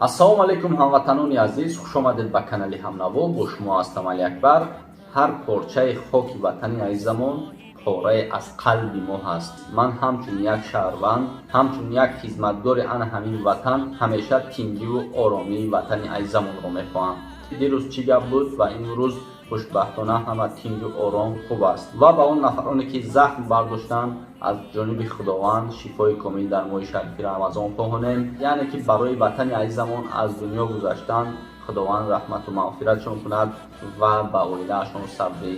Ассалому алайкум, ҳамватанони азиз, хушомадед ба канали Ҳамнаво. Бо шумо ҳастам Алиакбар. Ҳар порчаи хоки ватани азизамон порае аз қалби мо ҳаст. Ман ҳамчун як шаҳрванд, ҳамчун як хизматгори ана ҳамин ватан ҳамеша тинҷиву оромии ватани азизамонро мехоҳам. Дирӯз чӣ гап буд ва имрӯз хушбахтона ҳама тинҷу ором, хуб аст. Ва ба он нафароне, ки захм бардоштанд, аз ҷониби Худованд шифои комил дар моҳи шарифи Рамазон хоҳонем. Яъне ки барои ватани азизамон аз дунё гузаштанд, Худованд раҳмату мағфиратшон кунад ва ба оилаашон сабри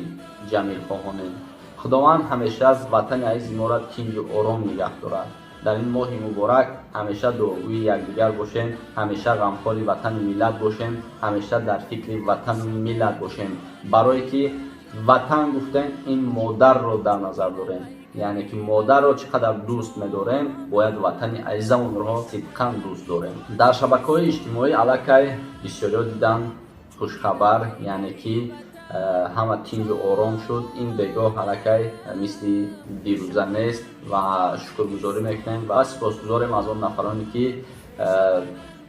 ҷамил хоҳонем. Худованд ҳамеша аз ватани азизи моро тинҷу ором нигаҳ дорад. Дар ин моҳи муборак ҳамеша дуогӯи якдигар бошем, ҳамеша ғамхори ватану миллат бошем, ҳамеша дар фикри ватану миллат бошем. Барое ки ватан гуфтем, ин модарро дар назар дорем. Яъне ки модарро чӣ қадар дӯст медорем, бояд ватани азизамонро сидқан дӯст дорем. Дар шабакаҳои иҷтимоӣ аллакай бисёриҳо диданд хушхабар, яъне ки ҳама тинҷу ором шуд. Ин бегоҳ аллакай мисли дирӯза нест ва шукргузорӣ мекунем ва сипосгузорем аз он нафароне, ки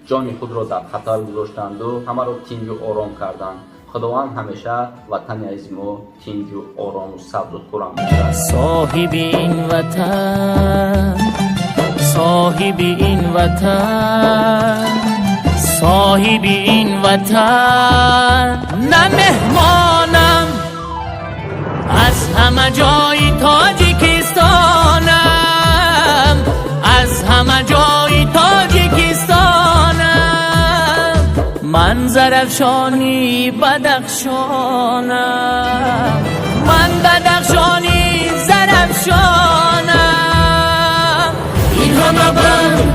ҷони худро дар хатар гузоштанду ҳамаро тинҷу ором карданд. Худованд ҳамеша ватани азизи мо тинҷу орому сабзу хуррам бошад. Соҳиби ин ватан, соҳиби ин ватан, соҳиби ин ватан, на меҳмонам, аз ҳама ҷои Тоҷикистонам, аз ҳама ҷои Тоҷикистонам, ман Зарафшони Бадахшонам, ман Бадахшони Зарафшонам. Ин ҳама банд.